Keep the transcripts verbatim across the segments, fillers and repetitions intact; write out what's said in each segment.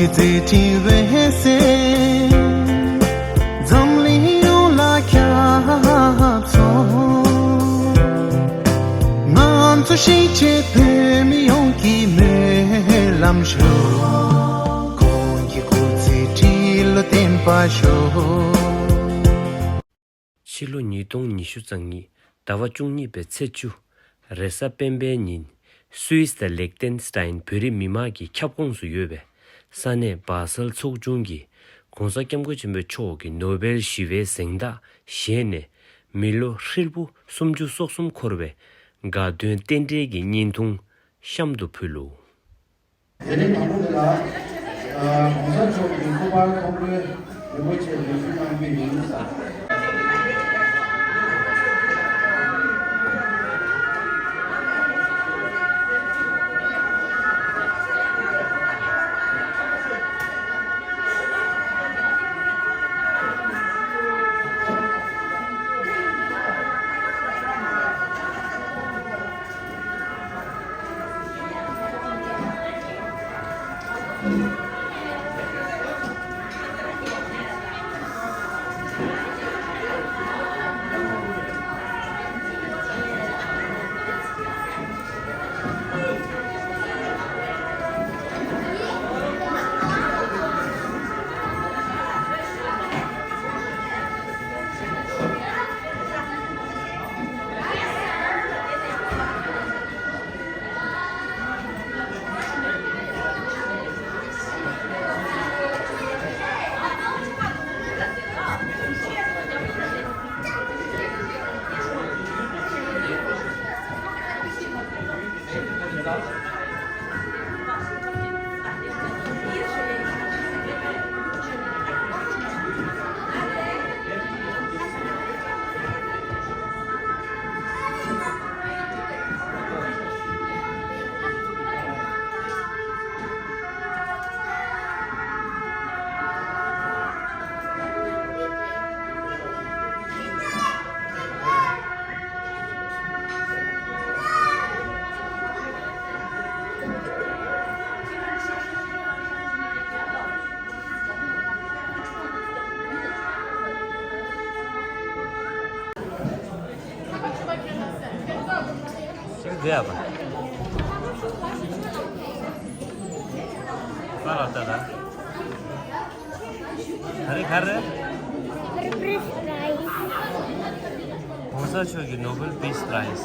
རྩེ་ཕྲེང་འོད་ཟེར་འཛམ་གླིང་ཡོངས་ལ་ཁྱབ་སོང་། ང་ཚོ་གཞིས་བྱེས་བོད་མི་ཡོངས་ཀྱི་སྨོན་ལམ་ཤོག། ཁོང་གི་སྐུ་ཚེ་ཁྲི་ལོ་བརྟན་པར་ཤོག། ཕྱི་ལོ་ཉིས་སྟོང་ཉི་ཤུ་རྩ་གཉིས་ཟླ་བ་བཅུ་གཉིས་པའི་ཚེས་བཅུ། རེས་གཟའ་སྤེན་པའི་ཉིན། སུད་སི་དང་ལེག་ཏེན་སི་ཏན་བོད་རིགས་མི་མང་གི་ཁྱབ་ཁོངས་སུ་ཡོད་པའི་ས་གནས་སྦ་སལ་ཚོགས་ཆུང་གིས་༸གོང་ས་༸སྐྱབས་མགོན་ཆེན་པོ་མཆོག་གི་ནོ་བེལ་ཞི་བའི་གཟེངས་རྟགས་བཞེས་ནས་མི་ལོ་ཧྲིལ་པོ་སུམ་ཅུ་སོ་གསུམ་འཁོར་བའི་དགའ་སྟོན་རྟེན་འབྲེལ་གྱི་བརྙན་ཐུང་གཤམ་དུ་ཕུལ་ལོ། དེ་རིང་དང་པོ་དེ་ལ། ཨ། ༸གོང་ས་མཆོག་གི་སྐུ་པར་མཐོང་གྲོལ་རིན་པོ་ཆེ་འགྲེམས་བཞུགས་གནང་རྒྱུ་ཡིན་ཟེར། ག་རེ་ག་རེ། Peace Prize. ༸གོང་ས་མཆོག་གི་Nobel Peace Prize.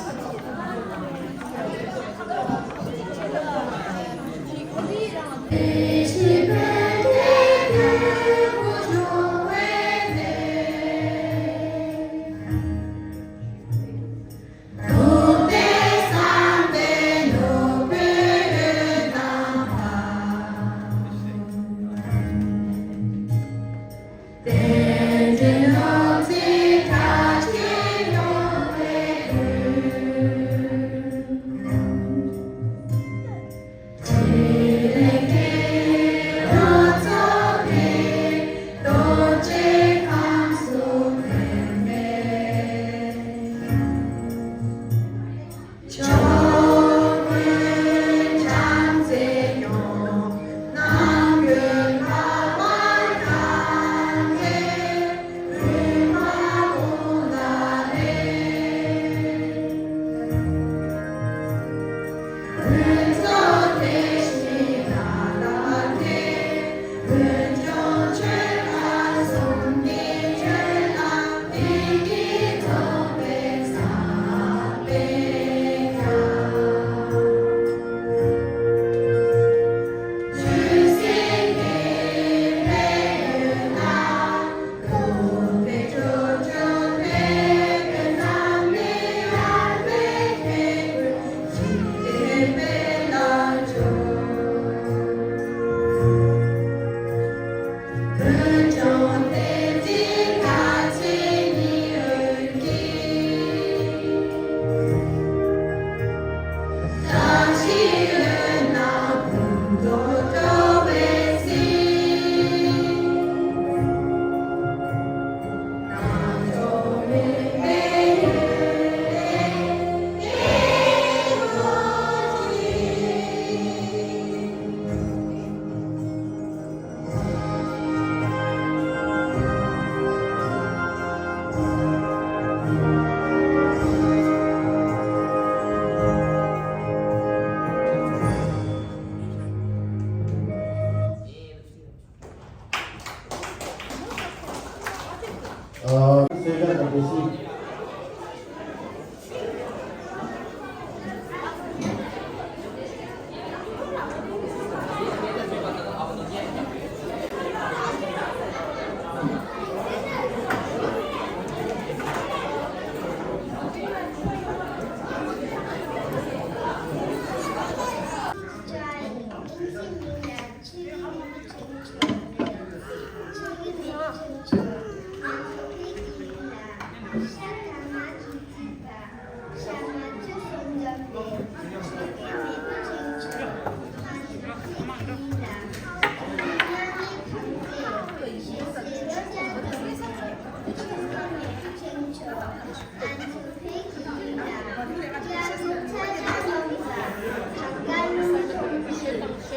ཨ་ཚོ་བོད་ཀྱི་ཡུལ་ལ། སྐྱ་རླུང་ཚ་གྲང་ཡོང་ལ། གངས་དཀར་རླུང་འཐུང་གི།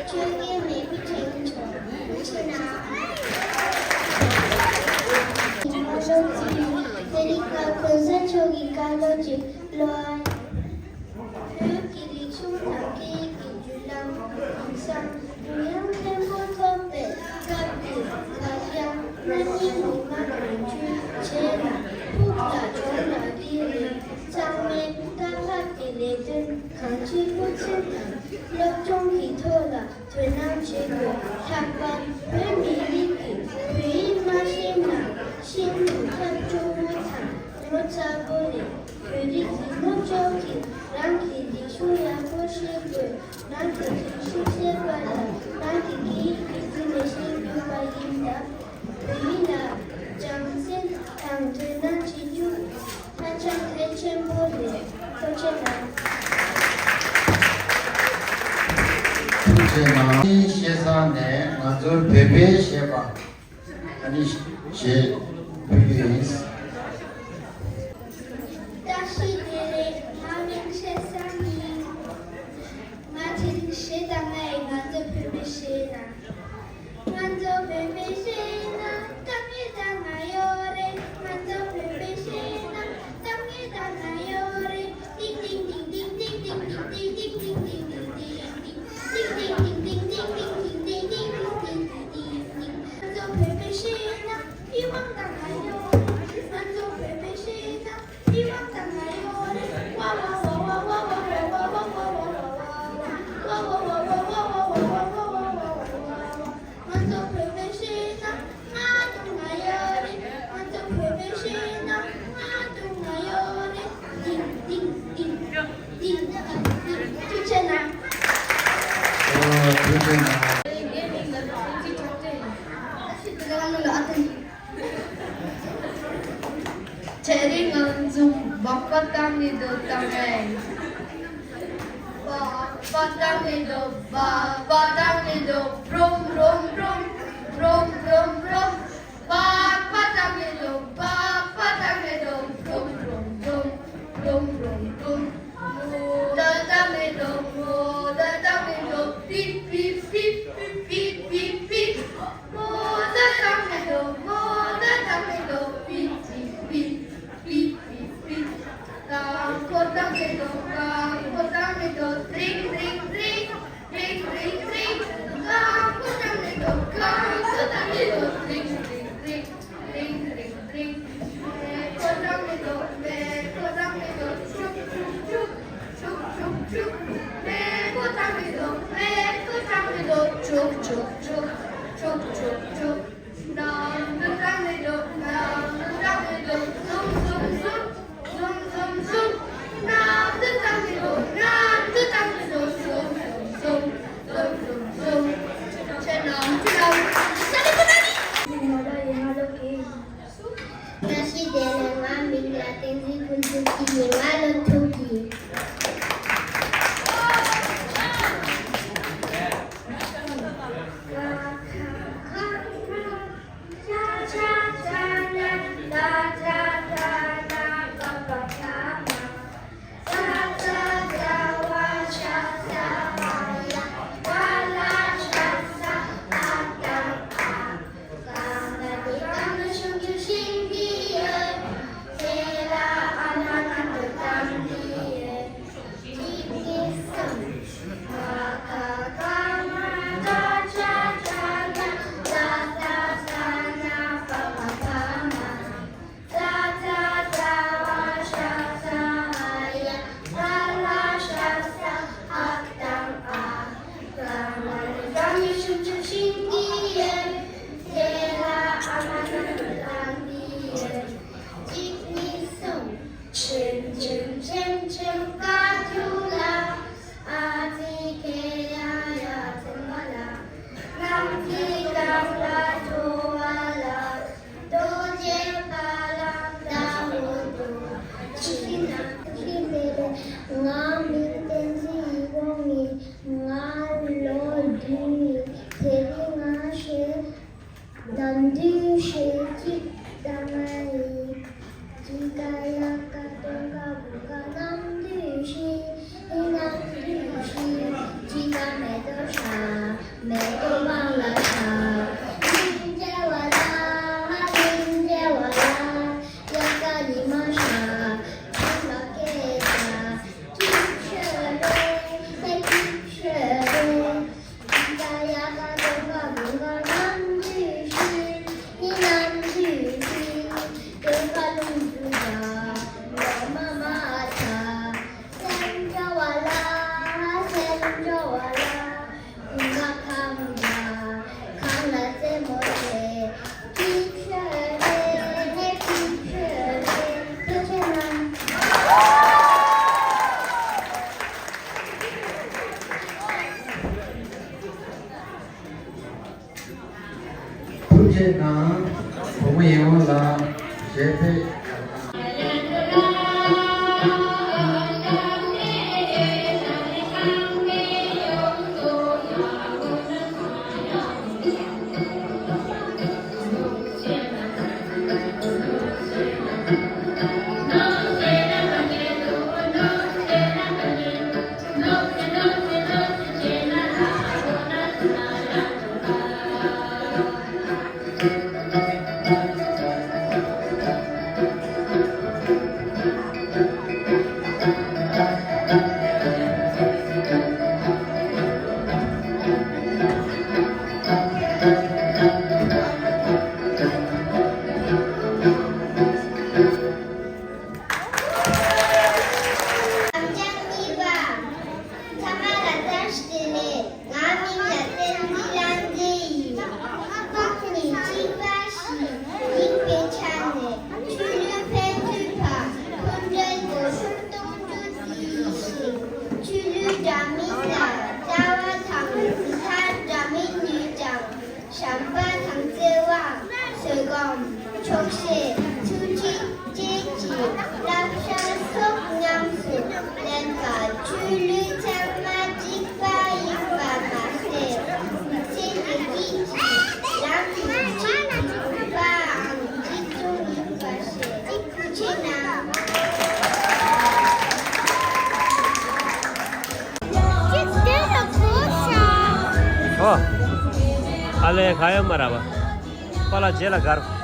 ཆོས་རྒྱལ་མེས་པོ་དྲན་ཆོག་ཆེ་ན། ཚེ་རིང་ལགས་གོང་ས་མཆོག་གི་བཀའ་སློབ་ཅིག་ལོ། བོད་ཀྱི་རིག་གཞུང་དང་སྐད་ཡིག་གི་བརྒྱུད་ལམ་ཡུམ་བསམ་གུ་ཡངས་ཆེན་པོ་ཐོབ་པའི་སྐབས་ཀྱི་གར་དབྱངས་སྣ་ནི་ཉི་མ་གང་ཆུའི་བྱེད་ལ་ཕུག་ལ་གྱོང་ལ་སྐྱེས་ནས་ཚང་མས་དཀའ་ཁག་གི་ལས་དོན་གང་ཅིའི་ལྷུག་སེམས་དང་སློབ་སྦྱོང་གི་ཐོག་ལ་དོ་སྣང་བྱེད་དགོས། ལྷག་པར་བོད་མི་རིགས་ཀྱི་བོད་ཡིག་མ་ཤེས་ན་ཤེས་ནུས་ཐབས་སྐྱོ་བོ་དང་ངོ་ཚ་པོ་རེད། བོད་རིགས་ཀྱི་སློབ་སྦྱོང་གིས་རང་གི་རིག་གཞུང་ཡག་པོ་ཤེས་དགོས། རང་གི་རིག་གཞུང་ཤེས་པ་ལ་རང་གི་སྐད་ཡིག་རིག་རྩལ་ནས་ཤེས་དགོས་པ་ཡིན་སྟབས། བོད་ཡིག་ལ་སྦྱང་བརྩོན་དང་དོ་སྣང་བྱེད་རྒྱུ་ཧ་ཅང་གལ་ཆེན་པོ་རེད། ཐུགས་རྗེ་གནང་། ཐུགས་རྗེ་གནང་། ཤེས་ཚང་ནས་ང་ཚོའི་བོད་པའི་གཞས་པ། ཨ་ནི་ཞེས་འབོད་རྒྱུ་ཡིན། བཀྲ་ཤིས་བདེ་ལེགས། ང་མིང་ཆེ་བཟང་ཡིན། ང་དེ་རིང་གཞས་བཏང་ང་ཡིན། ང་ཚོ་བོད་པའི་གཞས་ན། ང་ཚོ་བོད་པའི་གཞས་ན་གཏམ་ཡོད་དང་ང་ཡོད་རེད། ང་ཚོ་བོད་པའི་གཞས་ན་གཏམ་ཡོད་དང་ང་ཡོད་རེད། ཏིང་ཏིང་ཏིང་། ང་ཚོ་བོད་པའི་གཞས་ན་ང་དང་ང་ཡོད་རེད། ང་ཚོ་བོད་པའི་གཞས་ན་ང་དང་ང་ཡོད་རེད། ཏིང་ཏིང་ཏིང་། ཏིང་ཏིང་ཏིང་། ཐུགས་རྗེ་གནང་། ཨོ། ཐུགས་རྗེ་གནང་། ངའི་མིང་ལ་བསྟན་འཛིན་གྲགས་ཅན་ཡིན། དེ་རིང་ང་ཚོ་སྦག་སྦག་བཏང་ནི་འདུག་བཏང་ངེས། སྦག་སྦག་བཏང་ནི་འདུག་སྦག་སྦག་བཏང་ནི་འདུག་བུམ་བུམ་བུམ། བུམ་བུམ་བུམ། སྦག་སྦག་བཏང་ནི་འདུག་སྦག་སྦག་བཏང་ནི་འདུག་བུམ་བུམ་བུམ། བུམ་བུམ་བུམ། མོ་ཊ་བཏང་ནི་འདུག་མོ་ཊ་བཏང་ནི་འདུག་པིབ་པིབ་པིབ། པིབ་པིབ་པིབ། མོ་ཊ་བཏང་ནི་འདུག་མོ་ཊ་བཏང་ནི་འདུག་པིབ་པིབ་པིབ། པིབ་པིབ་པིབ། རྐང་འཁོར་བཏང་ནི་འདུག་རྐང་འཁོར་བཏང་ནི་འདུག་རིང་རིང་རིང་། རིང་རིང་རིང་། རྐང་འཁོར་བཏང་ནི་འདུག་རྐང་འཁོར་བཏང་ནི་འདུག་རིང་རིང་རིང་། རིང་རིང་རིང་། མེ་འཁོར་བཏང་ནི་འདུག་མེ་འཁོར་བཏང་ནི་འདུག་ཆུག་ཆུག་ཆུག་ཆུག་ཆུག་ཆུག་མེ་འཁོར་བཏང་ནི་འདུག་མེ་འཁོར་བཏང་ནི་འདུག་ཆུག་ཆུག་ཆུག་ཆུག་ཆུག་ཆུག་གནམ་གྲུ་བཏང་ནི་འདུག་གནམ་གྲུ་བཏང་ནི་འདུག་ཟུམ་ཟུམ་ཟུམ། ཟུམ་ཟུམ་ཟུམ། གནམ་གྲུ་བཏང་ནི་འདུག་གནམ་གྲུ་བཏང་ནི་འདུག་ཟུམ་ཟུམ་ཟུམ། ཟུམ་ཟུམ་ཟུམ། ཁྱེད་རྣམས་ཚོ་ལ་ས་ལེ་ཁོ་ན་ནི། ང་ལ་ཡིན་ང་ལ་གི། བཀྲ་ཤིས་བདེ་ལེགས། ང་མིང་ལ་བསྟན་འཛིན་ཕུན་ཚོགས་སྐྱིད་ཡིན། ང་ལ་ཐུག་གི། ཆེམ་ཆེམ་ཆེམ་ཆེམ་དཀའ་ཐུབ་ལ། ཨ་ཙི་ཁེ་ཡ་ཡ་ཚེ་མ་ལ། ནམ་མཁའི་གཏམ་ལ་འགྲོ་བ་ལ། རྡོ་རྗེ་ཧྥ་ལམ་ཟླ་འོད་དུ། ཆིག་ན་ཆིག་མེད་ལས། ང་མིང་བསྟན་འཛིན་ཡིད་འོང་ཡིན། ང་ལོ་བདུན་ཡིན། དེ་རིང་ང་ཞེ། ནམ་དུས་ཞེ་གཅིག་ལྟ་ང་ཡིན། ཅི་ག་ཡ་ ཨ་ལས་ག་ཡོད་མ་ར་བ། པ་ལ་རྗེས་ལ་དགར།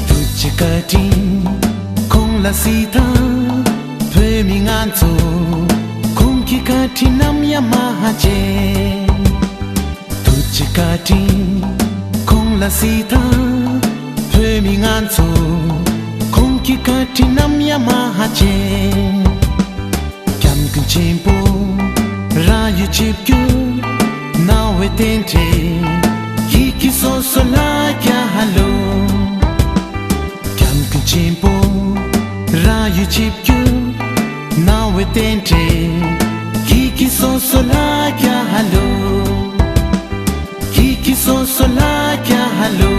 ཐུགས་རྗེ་བཀའ་དྲིན་ཁོང་ལ་གཟིགས་དང་། བོད་མི་ང་ཚོ་ཁོང་གི་བཀའ་དྲིན་ནམ་ཡང་མ་བརྗེད། ཐུགས་རྗེ་བཀའ་དྲིན་ཁོང་ལ་གཟིགས་དང་། བོད་མི་ང་ཚོ་ཁོང་གི་བཀའ་དྲིན་ནམ་ཡང་མ་བརྗེད། སྐྱབས་མགོན་ཆེན་པོ་རང་ཡུལ་ཆིབས་བསྒྱུར་གནང་བའི་རྟེན་འབྲེལ་ཡིད་ཀྱི་སོ་སོ་ལ་རྒྱ་ལོ། སྐྱབས་མགོན་ཆེན་པོ་རང་ཡུལ་ཆིབས་བསྒྱུར་གནང་བའི་རྟེན་འབྲེལ་ཡིད་ཀྱི་སོ་སོ་ལ་རྒྱ་ལོ། ཡིད་ཀྱི་སོ་སོ་ལ་རྒྱ་ལོ།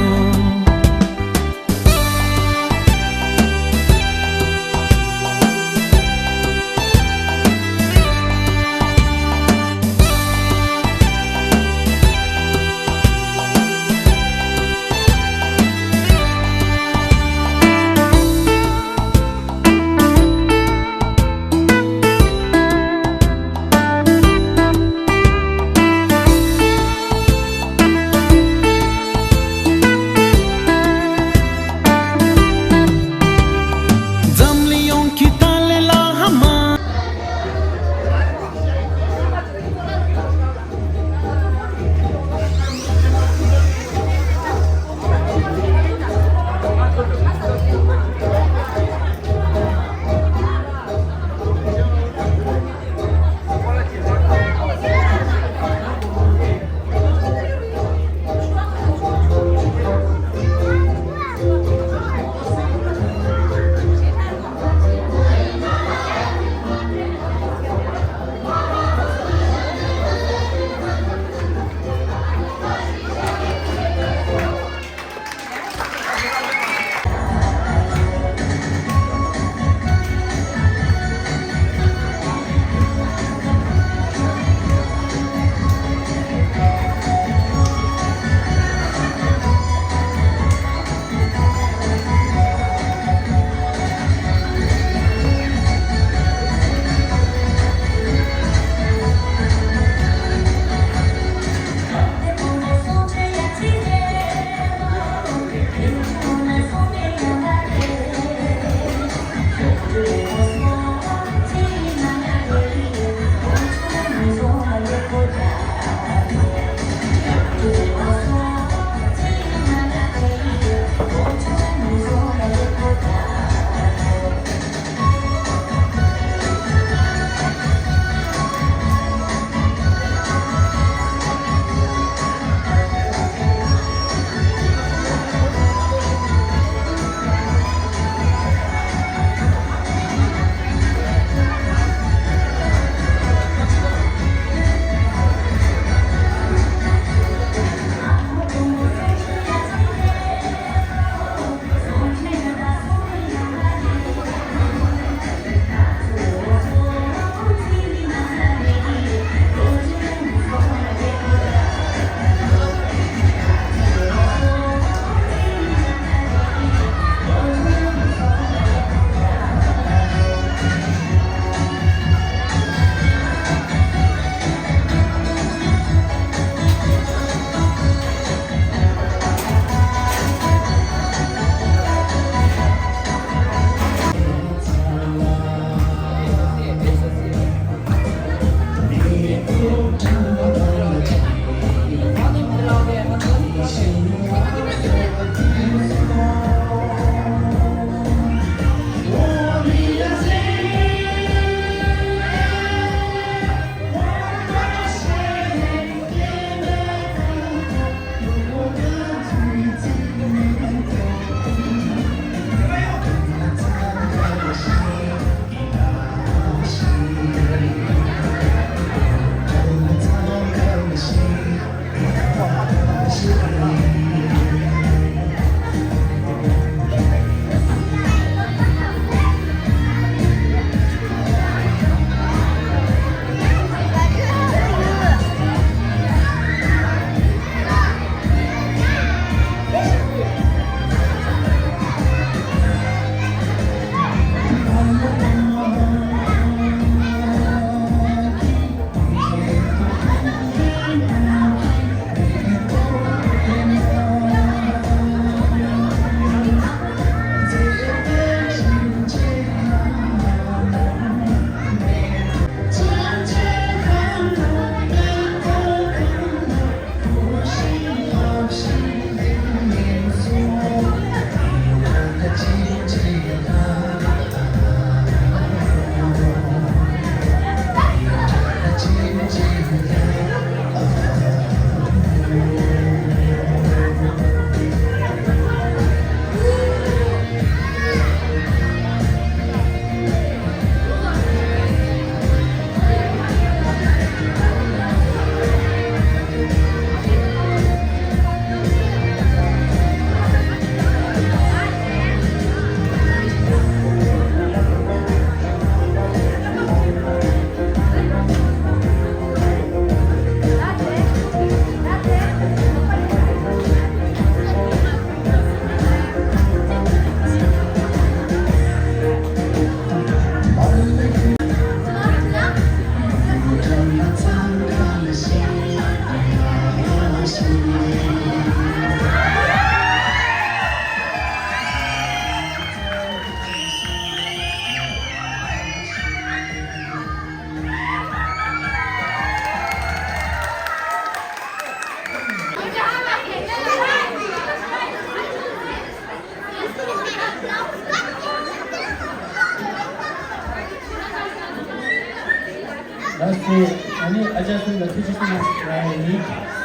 ལགས་སོ། ཨ་ནི་ཨ་ཅག་གསུམ་ལ་ཐུགས་རྗེ་ཆེ་གནང་ཞུ་ཡ་ཡིན། བཀའ་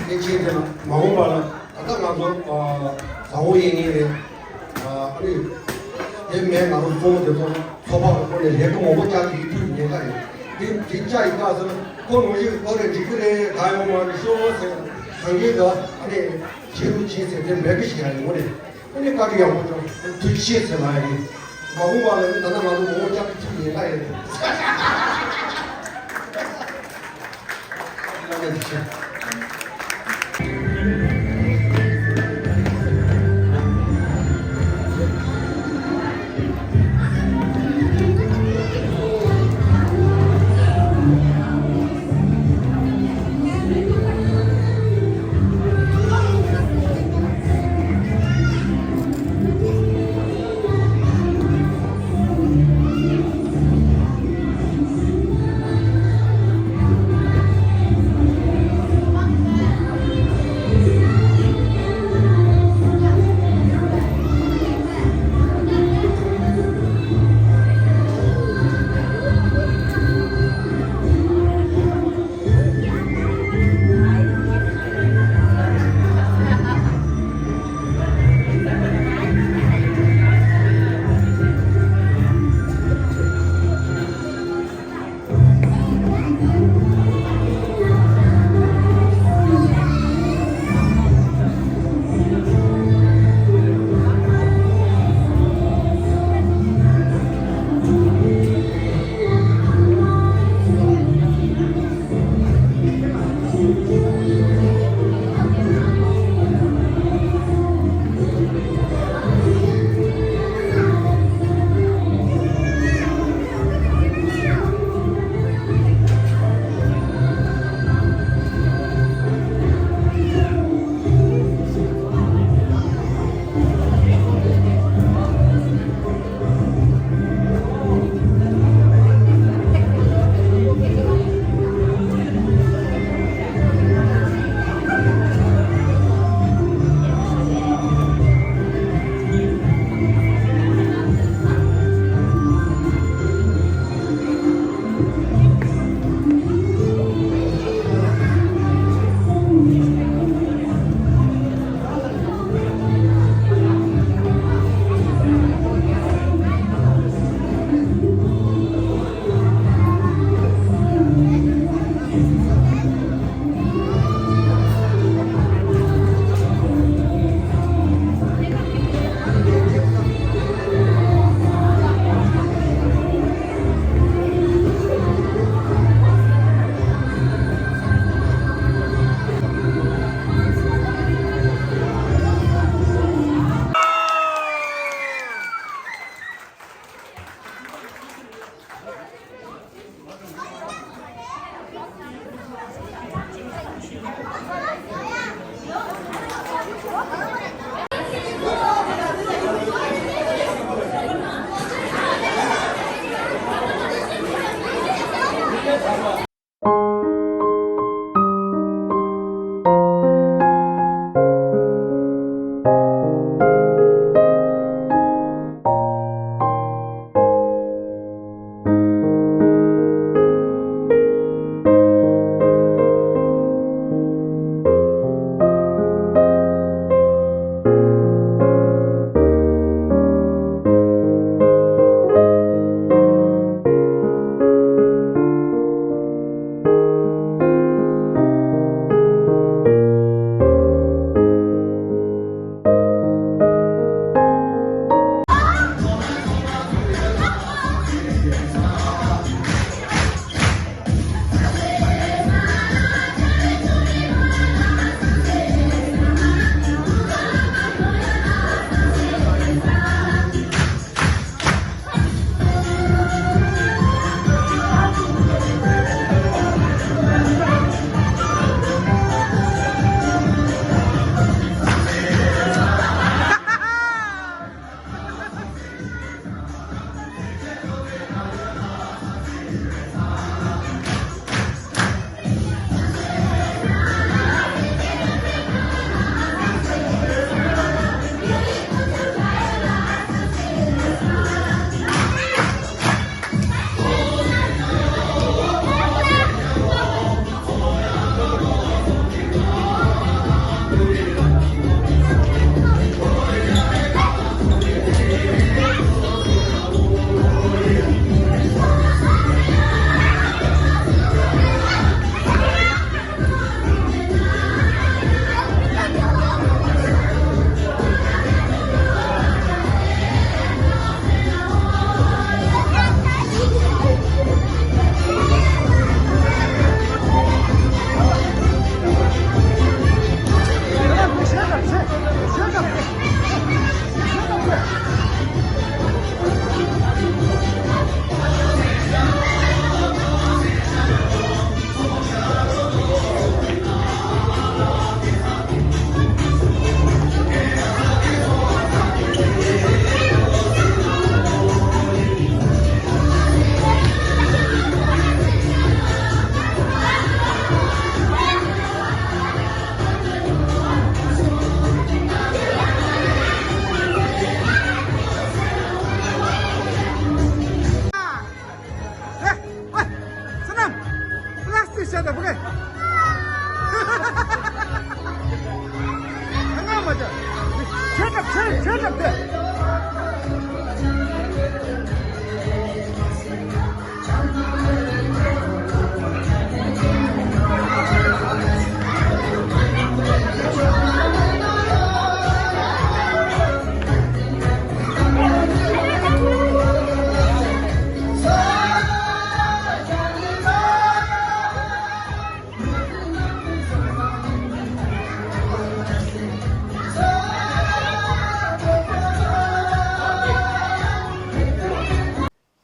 དྲིན་ཆེ། དེ་ལ་མ་འོངས་པ་ལ་ད་ལྟ་ང་ཚོ་ཨ་ཟ་འོག་གཡས་གཡོན་རེད། ཨ་ནི་དེ་མེད་ང་རང་གཙོ་བོ་དེ་ཚོ་ཚོགས་པ་གི་ཐོག་ནས་ལས་ཀ་མང་པོ་བསྐྱར་གྱི་ཡིད་ཐུབ་ཉེན་ཁ་ཡིན། དེ་དེ་བསྐྱར་ཡིན་ཁ་ཟེར་ཁོ་ནང་བཞིན་ཁོ་རེ་འགྲིག་གི་རེད། ད་ཡོང་མ་རེད་ཤོག་ཟེར་གང་གིས་ད་ཨ་ནི་བྱེད་རུ་བྱེད་ཟེར་དེ་མེད་གི་ཞིག་ཡང་ཡོང་རེད། ཨ་ནི་བཀའ་དྲིན་ཡག་པོ་བྱུང་། ཐུགས་རྗེ་ཆེ་ཟེར་ལ་ཡ་ཡིན། མ་འོངས་པ་ལ་ནི་ད་ལྟ་ང་ཚོ་ངོ་བོ་བསྐྱར་གྱི་ཐུབ་ཉེན་ཁ་ཡིན།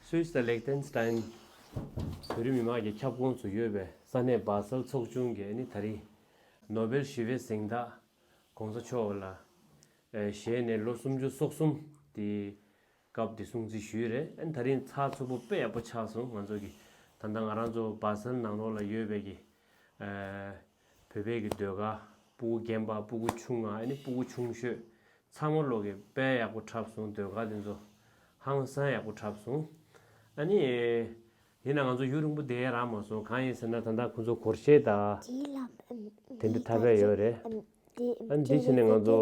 སུད་སི་དང་ལེག་ཏེན་སི་ཏན་བོད་རིགས་མི་མང་གི་ཁྱབ་ཁོངས་སུ་ཡོད་པའི་ས་གནས་སྦ་སལ་ཚོགས་ཆུང་གིས་ནི་ད་རེས་ནོ་བེལ་ཞི་བའི་གཟེངས་རྟགས་༸གོང་ས་མཆོག་ལ་ཨེ་བཞེས་ནས་ལོ་སུམ་ཅུ་སོ་གསུམ་དེ་སྐབས་དེ་སྲུང་བརྩི་ཞུས་རེད། ཨ་ནི་ད་རིང་ཚགས་ཚུད་པོ་དཔེ་ཡག་པོ་ཆགས་སོང་། ང་ཚོ་གི་ད་ལྟ་ང་རང་ཚོ་སྦ་སལ་ནང་ལོགས་ལ་ཡོད་པའི་གི་ཨེ་བོད་པའི་གི་ཟློས་གར། སྤུ་གུ་རྒན་པ། སྤུ་གུ་ཆུང་ང་། ཨ་ནི་སྤུ་གུ་ཆུང་ཤོས་ཚང་མ་ལོག་གི་དཔེ་ཡག་པོ་འཁྲབ་སོང་། ཟློས་གར་དེ་ཚོ་ཧང་སང་ཡག་པོ་འཁྲབ་སོང་། ཨ་ནི་ཡིན་ན་ང་ཚོ་ཡུན་རིང་པོ་བསྡད་ཡ་རག་མ་སོང་། གང་ཡིན་ཟེར་ན་ད་ལྟ་ཁོ་ཚོ་སྒོར་གཞས་དང་དེ་འདྲ་འཁྲབ་ཡ་ཡོད་རེད། ཨ་ནི་འདི་བྱས་ནས་ང་ཚོ་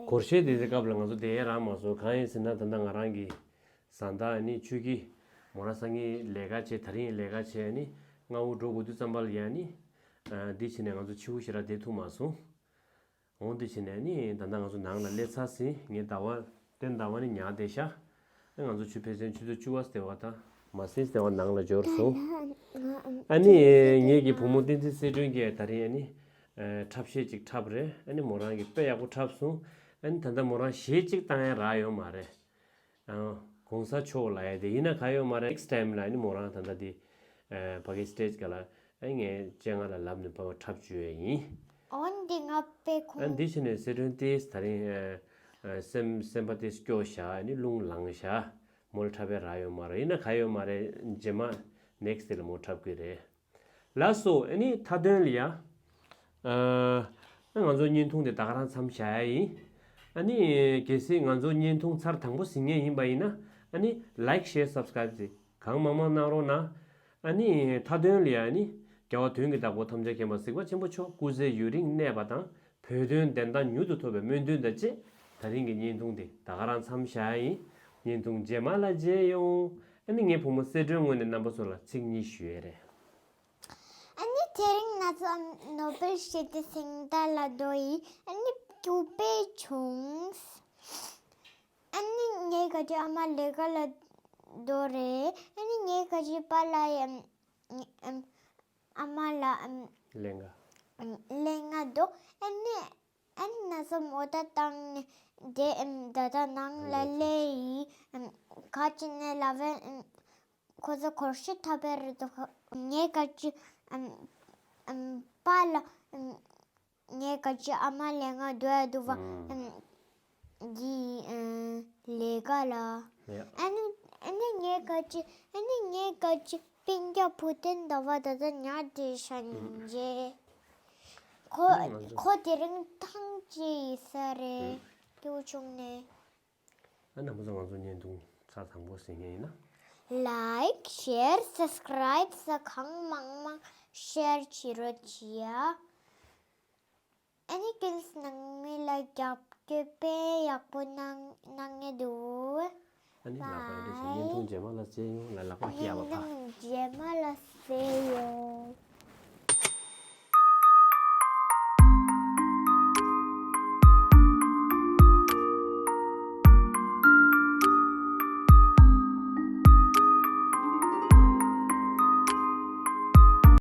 སྒོར་གཞས་དེ་ཚོའི་སྐབས་ལ་ང་ཚོ་བསྡད་ཡ་རག་མ་སོང་། གང་ཡིན་ཟེར་ན་ད་ལྟ་ང་རང་གི་བཟའ་ཟླ་ཨ་ནི་ཆོས་སྐྱིད་མོ་རང་སང་ཉིན་ལས་ཀ་བྱས། ད་རིང་ལས་ཀ་བྱས། ཨ་ནི་སྔ་པོ་འགྲོ་དགོས་དུས་ཙམ་པ་ལ་ཡ་ནི་ཨ་འདི་བྱས་ནས་ང་ཚོ་ཕྱི་པོ་ཞེ་དྲག་བསྡད་ཐུབ་མ་སོང་། འོང་དེ་བྱས་ནས་ནི་ད་ལྟ་ང་ཚོ་ནང་ལ་སླེབས་ཚར་ཟིན། ངས་ཟླ་བ་སྟོན་ཟླ་བ་ནི་ཉར་བསྡད་ཤག་ཨ་ང་ཚོ་ཆུ་ཕལ་ཆེར་ཆུ་ཚོད་བཅུ་པ་ཟེར་བ་དང་མ་ཟིན་ཟེར་བ་ནང་ལ་འབྱོར་སོང་། ཨ་ནི་ངེད་ཀྱི་བུ་མོ་བསྟན་འཛིན་གསལ་སྒྲོན་གྱིས་ད་རིང་ཨ་ནི་འཁྲབ་གཞས་ཅིག་འཁྲབ་རེད། ཨ་ནི་མོ་རང་གིས་དཔེ་ཡག་པོ་འཁྲབ་སོང་། ཨ་ནི་ད་ལྟ་མོ་རང་གཞས་ཅིག་བཏང་ཡ་རག་ཡོད་མ་རེད། ཨང་གོང་ས་མཆོག་ལ་ཡ་དེ་ཡིན་ན་ག་ཡོད་མ་རེད། ནེག་སི་ཊའིམ་ལ་ཨ་ནི་མོ་རང་ད་ལྟ་དེ་ཕ་གི་སི་ཊེ་ཇི་སྒང་ལ་ཨ་ངས་སྤྱན་སྔ་ལ་ལབ་ནས་ཕར་འཁྲབ་བཅུག་ཡས་ཡིན། འོན་ཏེ་ང་དཔེ་ཨ་ཁུངས། འདི་བྱས་ནས་གསལ་སྒྲོན་ཏེས་ད་རིང་ཨ་ཨ་སེམས་སེམས་པ་ཏེས་སྐྱོ་བཞག་ཨ་ནི་རླུང་ལངས་བཞག་མོ་ལ་འཁྲབ་ཡས་རག་ཡོད་མ་རེད། ཡིན་ན་ག་ཡོད་མ་རེད། རྗེས་མ་ནེག་སི་ཊི་དེ་ལ་མོ་འཁྲབ་གི་རེད། ལགས་སོ། ཨ་ནི་མཐའ་དོན་ལ་ཡ། ཨ་ང་ཚོ་བརྙན་ཐུང་དེ་ད་ག་རང་མཚམས་བཞག་ཡ་ཡིན། ཨ་ནི་གལ་སྲིད་ང་ཚོ་བརྙན་ཐུང་ཚར་དང་པོ་གཟིགས་མཁན་ཡིན་པ་ཡིན་ན་ཨ་ནི་ལའིཀ་ཤེར་སབ་སི་ཀ་རའིབ་དེ་གང་མང་མང་གནང་རོགས་གནང་། ཨ་ནི་མཐའ་དོན་ལ་ཡ་ཨ་ནི་རྒྱལ་བ་དོན་གྱི་བདག་པོ་ཐམས་ཅད་མཁྱེན་པ་གཟིགས་པ་ཆེན་པོ་མཆོག་སྐུ་ཚེ་ཡུན་རིང་གནས་པ་དང་། བོད་དོན་བདེན་མཐའ་མྱུར་དུ་ཐོབ་པའི་སྨོན་འདུན་དང་བཅས། ད་རིང་གི་བརྙན་ཐུང་འདི་ད་ག་རང་མཚམས་བཞག་ཡ་ཡིན། བརྙན་ཐུང་རྗེས་མ་ལ་མཇལ་ཡོང་། ཨ་ནི་ངའི་བུ་མོ་གསལ་སྒྲོན་ངོས་ནས་རྣམ་པ་ཚོ་ལ་ཚིག་གཉིས་ཞུ་ཡས་རེད། ཨ་ནི་དེ་རིང་ང་ཚོ་ནོ་བེལ་ཞི་བདེ་གཟེངས་རྟགས་ལ་འགྲོ་ཡི་ཨ་ནི་སྐྱིད་པོ་བྱུང་། ཨ་ནི་ངའི་ཁ་ཆེ་ཨ་མ་ལས་ཀ་ལ་འགྲོ་རེད། ཨ་ནི་ངའི་ཁ་ཆེ་པཱ་ལགས་ཨམ་ཨམ་ཨ་མ་ལགས་ཨམ་ལས་ཀ་ཨམ་ལས་ཀ་འགྲོ། ཨ་ནི་ཨ་ནི་ན་ཚ་མོ་ད་བཏང་ནས་དེ་ཨམ་ད་ལྟ་ནང་ལ་སླེབས་ཡི་ཨམ་ཁ་ཆེ་ནས་ལབ་པས། ཨམ་ཁོ་ཚོ་སྒོར་གཞས་འཁྲབ་པའི་རེད་འདུག་ངའི་ཁ་ཆེ་ཨམ་ཨམ་པཱ་ལགས་ཨམ་ངའི་ཁ་ཆེ་ཨ་མ་ལས་ཀ་འགྲོ་ཡ་འདུག་པ། ཨམ་འདི་ཨམ་ལས་ཀ་ལ། ཡ། ཨ་ནི་ཨ་ནི་ངའི་ཁ་ཆེ་ཨ་ནི་ངའི་ཁ་ཆེ་སྤུན་ཀྱག་བུ་སྟོན་ཟླ་བ་ད་ལྟ་ཉར་བསྡད་ཤག་ཨམ་ཉིན་རྗེས། ཁོ་ཨ་ནི་ང་ཚོ་ཁོ་དེ་རིང་ཐང་ཆད་ཡིན་ས་རེད། ཨམ་སྐྱིད་པོ་བྱུང་ནས། ཨ་རྣམ་པ་ཚོ་ང་ཚོ་བརྙན་ཐུང་ཚར་དང་པོ་གཟིགས་མཁན་ཡིན་ན། ལའིཀ་ཤེར་སབ་སི་ཀ་རའིབ་ས་གང་མང་མང་ཤེར་བྱེད་རོགས་གྱིས་ཡ། ཨ་ནི་ཀུན་སྣང་མི་ལ་རྒྱབ་སྐྱོར་དཔེ་ཡག་པོ་གནང་གནང་ངེས་འདུག་ཨ་ནི་ལག་པ་རེ་ཞིག་བརྙན་ཐུང་རྗེས་མ་ལ་མཇལ་ཡོང་། ལ་ལག་པ་བཀྱག་པ་ཕ། བརྙན་ཐུང་རྗེས་མ་ལ་མཇལ་ཡོང་།